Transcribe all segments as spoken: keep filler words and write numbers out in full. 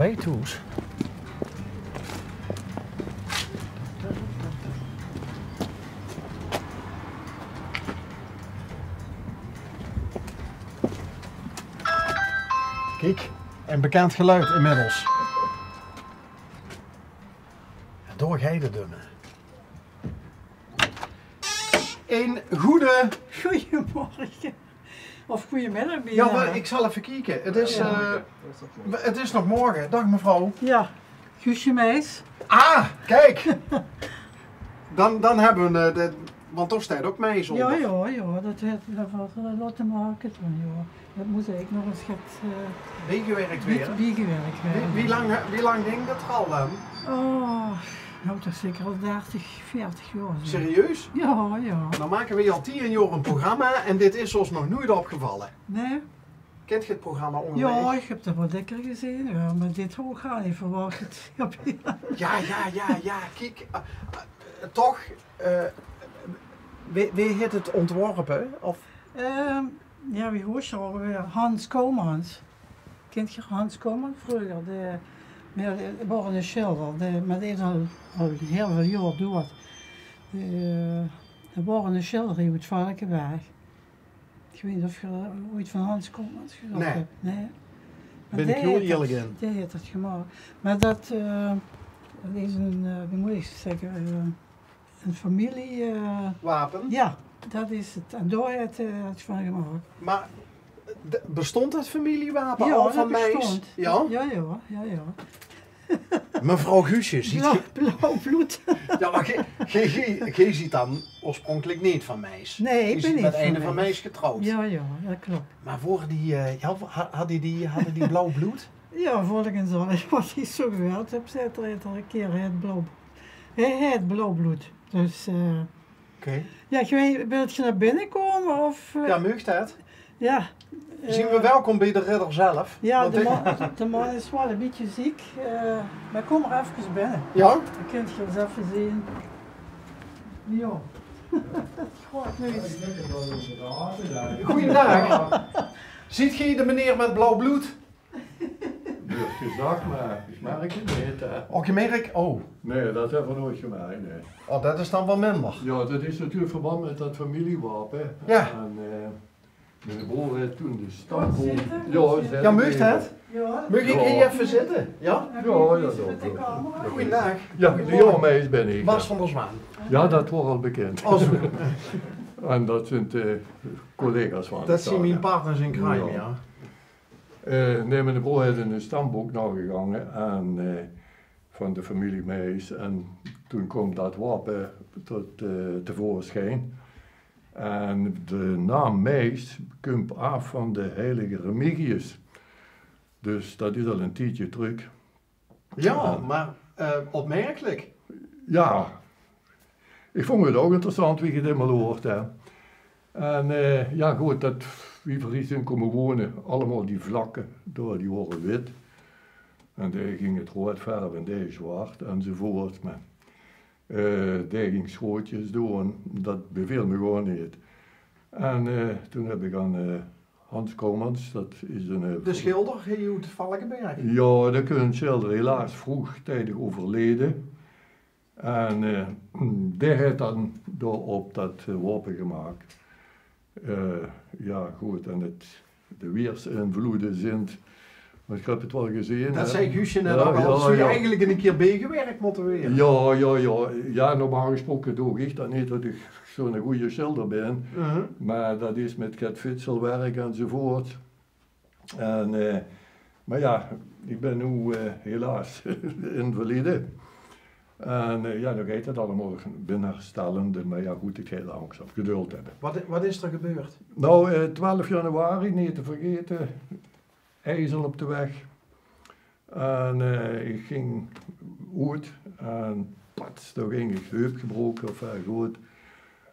Hey, Toes. Kiek, ein bekend geluid inmiddels. En door geit 't dómme. Ein goede... Goeiemorge. Of goeiemiddig, bienao. Jao, mer ich zal effe kieke. 't Is, eh, 't is nog morge. Daag mevrouw. Jao, Guusje Meijs. Ah, kiek. Dan, dan höbbe v'r, eh, de, want dao steit ouch Meijs ónger. Jao, jao, jao, det haet, det haet waal, eh, laote make van, jao. Det mót eigelik nog ins get, eh, biegewerk waere. Wie, wie lang, wie lang dink det al dan? Oh, noe toch zeker al dertig, veertig jaor zo. Serieus? Jao, jao. Dan make v'r al tien jaor ein programma en dit is ós nog noeit opgevalle. Nae. Kint geer 't programma óngeveer? Jao, ich höb det waal dèkker gezeen, jao, mer dit haw ich gaar neet verwach. Jao, jao, jao, jao, kiek, eh, eh, toch, eh, wae, wae haet 't óntworpe? Of? Ehm, jao, wie hoes 'r ouch weer? Hans Koumans. Kint geer Hans Koumans? Vreuger, de, mer, eh, waor eine sjilder, de, mer dae is al, al hiel väöl jaor doead. De, eh, d'r waor eine sjilder oet Valkeberg. Ich weit neet of geer oeit van Hans Koumans gehuurd höb. Nae. Nae. Mer dae haet det, dae haet det gemaak. Mer det, eh, det is ein, eh, wie mót ich zègke, eh, ein familie, eh, wape? Jao, det is 't. En dao haet, eh, haet 't van gemaak. Mer, eh, bestóng det familiewape al van Meijs? Jao, det bestóng. Jao? Jao, jao, jao, jao. Mevrouw Guusje, ziet geer... Blauw, blauw blood. Jao, mer geer, geer, geer, geer zeet dan oorspronkelik neet van Meijs. Nae, ich bin neet van Meijs. Geer zeet mit eine van Meijs getrouwd. Jao, jao, det klop. Mer waore die, eh, jao, ha-, hadde die, hadde die blauw blood? Jao, volges mich, waat ich zo gehuurd höb, zaet 'r, haet 'r ein kier, hae haet blauw, hae haet blauw blood. Dus, eh, oké. Jao, ich weit, wilt geer nao binne kómme of, eh? Jao, maag det? Jao. Zeen v'r, eh, welkom bie de ridder zelf? Jao, de man, de man is waal ein bietje ziek, eh, mer kóm mer efkes binne. Jao? Dan kint geer ins effe zeen. Jao. Goeiedaag. Zeet geer de meneer mit blauw blood? Wuuert gezag, mer ich merk 't neet, hè. Och, geer merk, oh. Nae, det höbbe v'r noeats gemerk, nae. Oh, det is dan waal minder. Jao, det is natuurlik verband mit det familiewape. Jao. En, eh, miene broor haet toen de stamboom... Jao, maag det? Jao. Maag ich hie effe zitte? Jao? Jao, jao, jao. Goeiedaag. Jao, Leon Meijs bin ich, Bas van der Zwaan. Jao, det waor al bekind. Oh, zo. En det zeen, eh, collega's van... Det zeen mien partners in crime, jao. Eh, nae, miene broor haet in de stambook naogegange en, eh, van de femilie Meijs. En toen kwaam det wape tot, eh, te veurschijn. En de naam Meijs kump aaf van de heilige Remigius. Dus det is al ein tiedje trök. Jao, mer, eh, opmerkelik. Jao. Ich vónj 't ouch interessant wie geer dit allemaol hoort, hè. En, eh, jao, good, det, wie v'r hie zeen kómme wone, allemaol die vlakke, dao, die waore wit. En dae ging 't roead verve en dae zwart, enzovoort. Mer, eh, dae ging sjootjes doon, det beveel mich gewoon neet. En, eh, toen höb ich aan, eh, Hans Koumans, det is ein, eh, de sjilder, hie oet Valkeberg. Jao, dae kós sjildere, helaas vroegtijdig euverleje. En, eh, dae haet dan dao-op det, eh, wape gemaak. Eh, jao, good, en 't, de weersinvloede zint, want ich höb 't waal gezeen, hè. Det zag Guusje net ouch al, zów eigelik ein kier biegewerk mótte waere. Jao, jao, jao. Jao, normaal gesproke doon ich det neet, det ich zo'n gooje sjilder bin. Mer det is mit get fitselwerk enzovoort. En, eh, mer jao, ich bin noe, eh, helaas invalide. En, eh, jao, dan geit 't allemaol bin herstellende, mer jao, good, 't geit langzaam. Geduld höbbe. Waat, waat is d'r gebeurd? Noe, eh, twelf januari, neet te vergaete, ijzel op de weg. En, eh, ich ging oet en pats, dao ging ich, heup gebroke of, eh, good.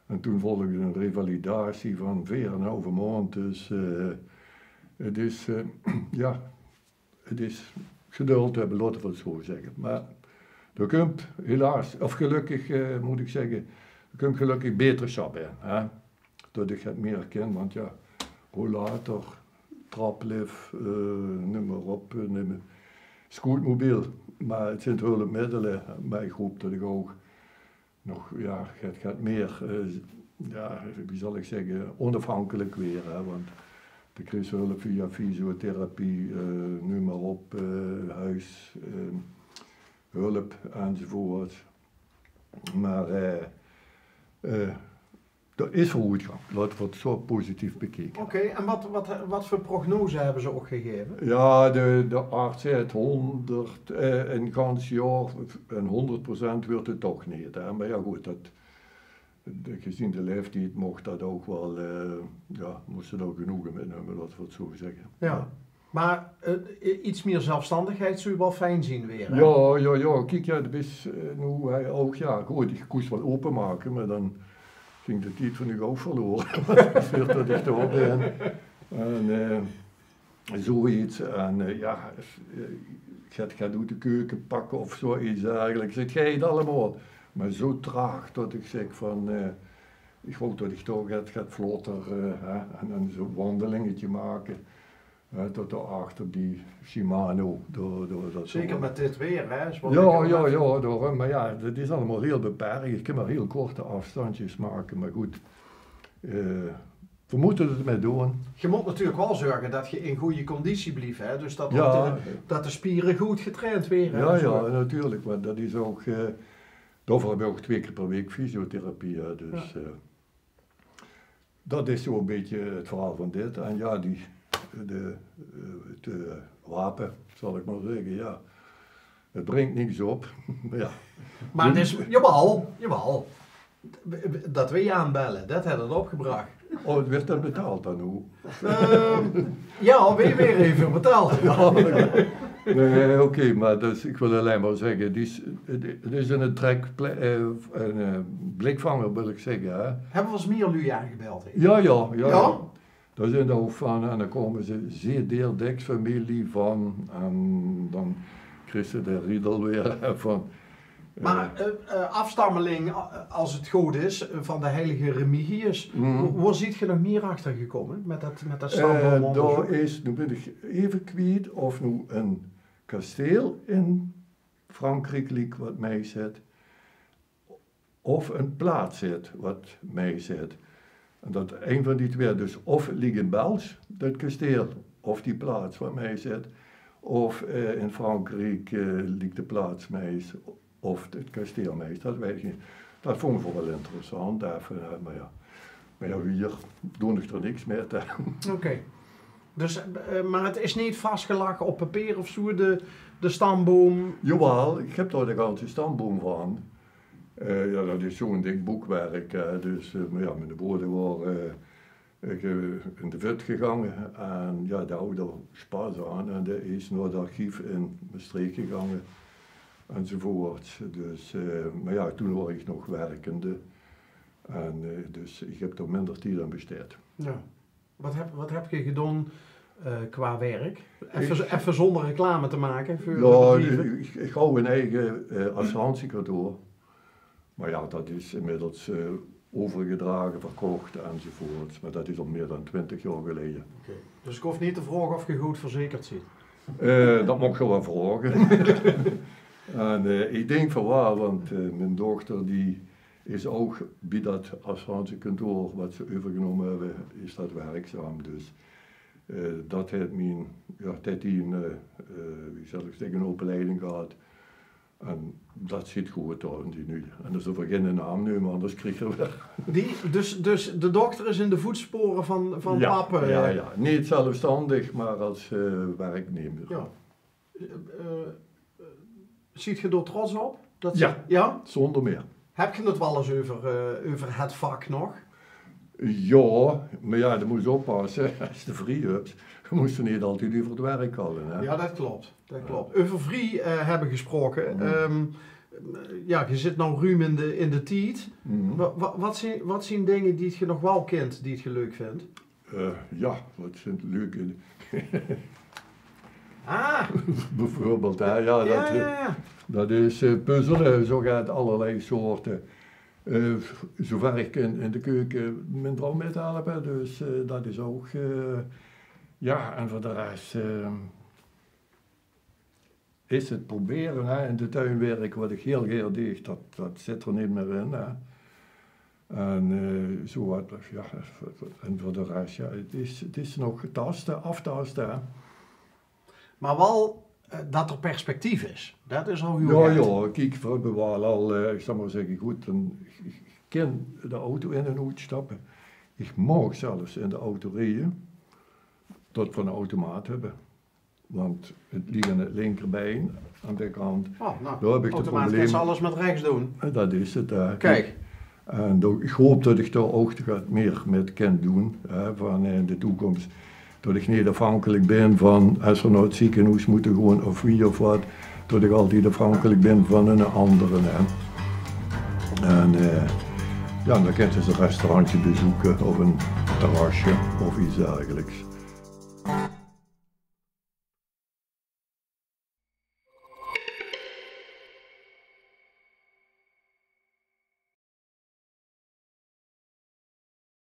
En toen volgde ein revalidatie van veer en ein haof maond. Dus, eh, 't is, eh, jao, 't is geduld höbbe, laote v'r 't zo zègke. Mer d'r kump helaas, of gelökkig, eh, mót ich zègke, d'r kump gelökkig betersjap in, hè. Det ich 't mier kin, want jao, rollator, traplif, eh, neum mer op, eh, neum mer. scootmobiel, maar het zint hulpmiddele. Maar ik hoop dat ik ook nog, ja, get, get meer, eh, ja, wie zal ik zeggen, onafhankelijk weer, hè, want de kriegs hulp via fysiotherapie, eh, neum maar op, eh, huis, eh, hulp enzovoort. Maar eh, eh, er is vooruitgang. Laten we het zo positief bekijken. Oké, en wat, wat, wat voor prognose hebben ze ook gegeven? Ja, de, de arts zei het honderd, eh, een gans jaar, en honderd procent wordt het toch niet. Hè? Maar ja, goed, dat, de- gezien de leeftijd mocht dat ook wel, eh, ja, moesten er ook genoegen met nemen, laten we het zo zeggen. Ja. Maar eh, iets meer zelfstandigheid zou wel fijn zien weer. Hè? Ja, ja, ja. Kijk, ja, dat is eh, nu hij ook, ja, goed, ik koest wel openmaken, maar dan ging de tijd van de gauw verloren. Want ik wist dat ik daar ben. En eh, zoiets. En eh, ja, eh, gaat, gaat uit de keuken pakken of zoiets eigenlijk. Zit jij het allemaal? Maar zo traag dat ik zeg van, eh, ik hoop dat ik toch het gaat vlotter eh, hè, en dan zo'n wandelingetje maken. Hè, tot daar achter die Shimano. Door, door dat Zeker zo- met dit weer, hè? Is wel Ja, lekker ja, nat. Ja, daarom. Maar ja, dat is allemaal heel beperkt. Ik kan maar heel korte afstandjes maken, maar goed. Eh, we moeten het met doen. Je moet natuurlijk wel zorgen dat je in goede conditie blijft, hè? Dus dat, Ja. ook de, dat de spieren goed getraind worden. Ja, en zo. Ja, natuurlijk. Maar dat is ook, eh, daarvoor heb je ook twee keer per week fysiotherapie. Hè, dus eh, dat is zo'n beetje het verhaal van dit. En ja, die, de, eh, het eh, wapen, zal ik maar zeggen, ja. Het brengt niks op. Ja. Maar het is, jawel, jawel. Dat wij je aanbellen, dat had het opgebracht. Oh, werd dat betaald dan hoe? Ehm, ja, weer, weer even betaald. Nee, oké, maar dus, ik wil alleen maar zeggen, die is, het is een, trek, een eh, blikvanger wil ik zeggen. Hè? Hebben we ons meer lui aangebeld? Hè? Ja, ja, ja. Ja? Daar zijn er ook van en dan komen ze zeer deel deks familie van en dan krijg je de riedel weer van. Maar eh, eh, afstammeling, eh, als het goed is, eh, van de heilige Remigius. Mhm. Wo, wo ziet je nog meer achter gekomen met dat, met dat Eh, stamboomonderzoek? Daar is, nu ben ik even kwijt of nu een kasteel in Frankrijk liek wat mij zit, of een plaats zit wat mij zit. En dat een van die twee, dus of liek in Bels, dat kasteel, of die plaats wat mij zit, of eh, in Frankrijk eh, liek de plaats mij is, of het kasteel mij is, dat weet ik niet. Dat vond ik wel interessant, even, eh, maar ja. Maar ja, hier doe ik er niks meer aan. Oké. Dus, eh, maar het is niet vastgelegd op papier of zo, de, de stamboom? Jawel, ik heb daar de ganse stamboom van. Eh, ja, dat is zo'n dik boekwerk. Hè. Dus, eh, maar ja, mijn broer waar eh, in de vut gegangen en ja, die had er spas aan en die is naar het archief in Mestreech gegangen enzovoort. Dus, eh, maar ja, toen was ik nog werkende en eh, dus ik heb er minder tijd aan besteed. Ja. Wat heb, wat heb je gedaan eh, qua werk? Even, even zonder reclame te maken. Voor Ja, bedrijven. ik, ik hou een eigen eh, assurantiekantoor. Maar ja, dat is inmiddels eh, overgedragen, verkocht enzovoort. Maar dat is al meer dan twintig jaar geleden. Oké. Dus ik hoef niet te vragen of je goed verzekerd zit. Eh, dat mag je wel vragen. En eh, ik denk van wel, want eh, mijn dochter die is ook bij dat assurantiekantoor wat ze overgenomen hebben, is dat werkzaam. Dus eh, dat heeft mijn, ja, dat heeft die een, eh, eh, wie zal ik zeggen, een opleiding gehad. En dat zit goed hoor, die nu. En dan zullen we geen naam nemen, anders krijgen we weer. Die, dus, dus de dochter is in de voetsporen van, van Ja, papa. ja, eh. Ja. Niet zelfstandig, maar als eh, werknemer. Ja. Eh, eh, ziet je daar trots op? Dat Ja. Ze, ja? Zonder meer. Heb je het wel eens over, eh, over het vak nog? Ja, maar ja, dan moet je oppassen. Als je de vrij hebt, dan moet je niet altijd over het werk kallen. Hè? Ja, dat klopt. Dat klopt. Over vrij eh, hebben gesproken. Mhm. Ehm, ja, je zit nou ruim in de, in de tijd. Mhm. Wa- wa- wat, zijn, wat zijn dingen die je nog wel kent, die je leuk vindt? Eh, ja, wat zijn leuke... Ah, Bijvoorbeeld, hè? Ja, ja, dat, ja, ja. Dat is eh, puzzelen, zo gaat allerlei soorten. Eh, zover ik in, in de keuken mijn vrouw met helpen, dus eh, dat is ook... eh, ja, en voor de rest... eh, is 't probere, hè, in de tuin wirke, wat ich hiel gaer deeg, dat, dat zit d'r neet mier in, hè. En eh, zoe wat, ja, en veur de res, ja, 't is, 't is nog taste, aftaste, hè. Maar wel eh, dat er perspectief is. Dat is al heel Ja, erg. Ja, kiek, we hebben wel al, eh, ik zal maar zeggen, goed, dan, ik, ik kan de auto in en uitstappen. Ik mag zelfs in de auto rijden, tot we een automaat hebben. Want het ligt aan het linkerbeen aan de kant. Oh, nou, Daar heb ik de automaat probleem. Kan alles met rechts doen. En dat is het, hè. Kijk, En dan, ik hoop dat ik daar ook wat meer met kan doen, hè, van in de toekomst. Dat ik niet afhankelijk ben van, als we naar het ziekenhuis moeten gaan of wie of wat, dat ik altijd afhankelijk ben van een andere, hè. En eh, ja, dan kan je een restaurantje bezoeken of een terrasje of iets dergelijks.